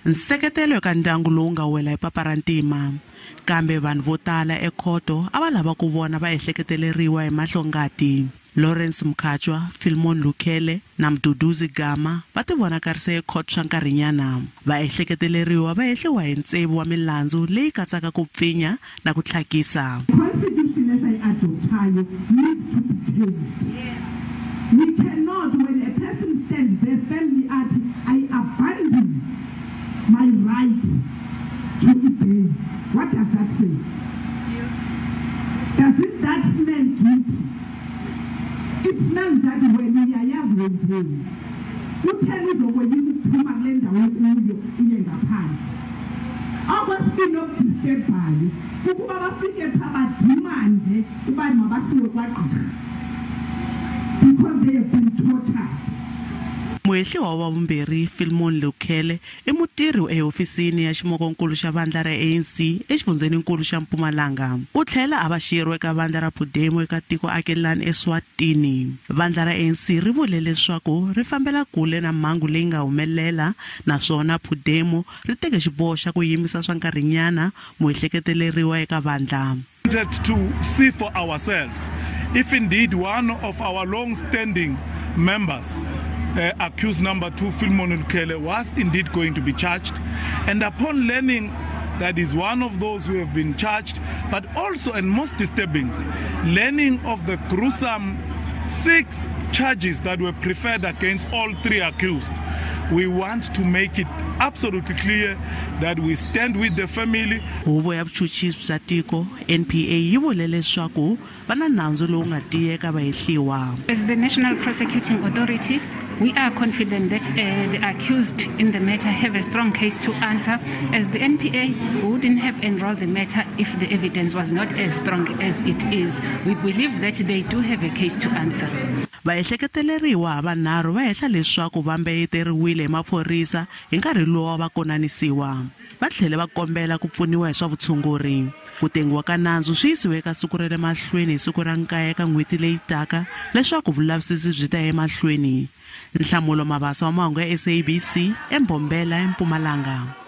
Nseketelo eka ndyangu lowu nga wela hi papa ra ntima. Kambe vanhu vo tala ekhoto a va lava ku vona vaehleketeleriwa hi mahlongati. Lawrence Mkhatshwa, Philemon Lukhele na Mduduzi Gama va tivonakarise ekhoto swa nkarhinyana. Vaehleketeleriwa va hehliwa hi tsevu wa milandzu leyi katsaka ku pfinya na ku tlhakisa. Constitution esayi-adoptayo needs to be changed. We cannot, when a person stands there firmly athi, "I abandon my right to bail." What does that say? Doesn't that smell guilty? It smells that wena uyayazi wenzeni. Kutheni uzokoyika ukuphuma kule ndawo kuyo uye ngaphandle? Okwesibini okudisturbayo kukuba bafike phaa bademande uba mabasiwe kwagqirha because they have been tortured. Muhehliwa wa vumbirhi, Philemon Lukhele, i mutirhi ehofisini ya ximokonkulu xa vandla ra ANC exifundzheninkulu xa Mpumalanga. U tlhela a va xirho eka vandla ra Pudemo eka tiko akelani eSwatini. Vandla ra ANC ri vule leswaku ri fambela kule na mhangu leyi nga humelela naswona Pudemo ri teke xiboho xa ku yimisa swa nkarhinyana muehleketeleriwa eka vandla. Wanted to see for ourselves if indeed one of our long-standing members, accused number 2, Philemon Lukhele, was indeed going to be charged. And upon learning that is one of those who have been charged, but also, and most disturbing, learning of the gruesome 6 charges that were preferred against all 3 accused, we want to make it absolutely clear that we stand with the family. Huvo ya vuchuchisi bya tiko NPA yi vule leswaku va na nandzu lowu nga tiyeka vahehliwa. As the National Prosecuting Authority, we are confident that the accused in the matter have a strong case to answer. As the NPA, we wouldn't have enrolled the matter if the evidence was not as strong as it is. We believe that they do have a case to answer. Vaehleketeleriwa vanharhu va hehla leswaku va mbeyeteriwile hi maphorisa hi nkarhi lowu va konanisiwa. Va tlhele va kombela ku pfuniwa hi swa vutshunguri. Ku tengiwa ka nandzu swi yisiwe eka siku ra le mahlweni hi siku ra 9 eka n'hweti leyi taka leswaku vulavisisi byi ta ya emahlweni. Nhlamulo Mabasa wa mahungu ya SABC eMbombela eMpumalanga.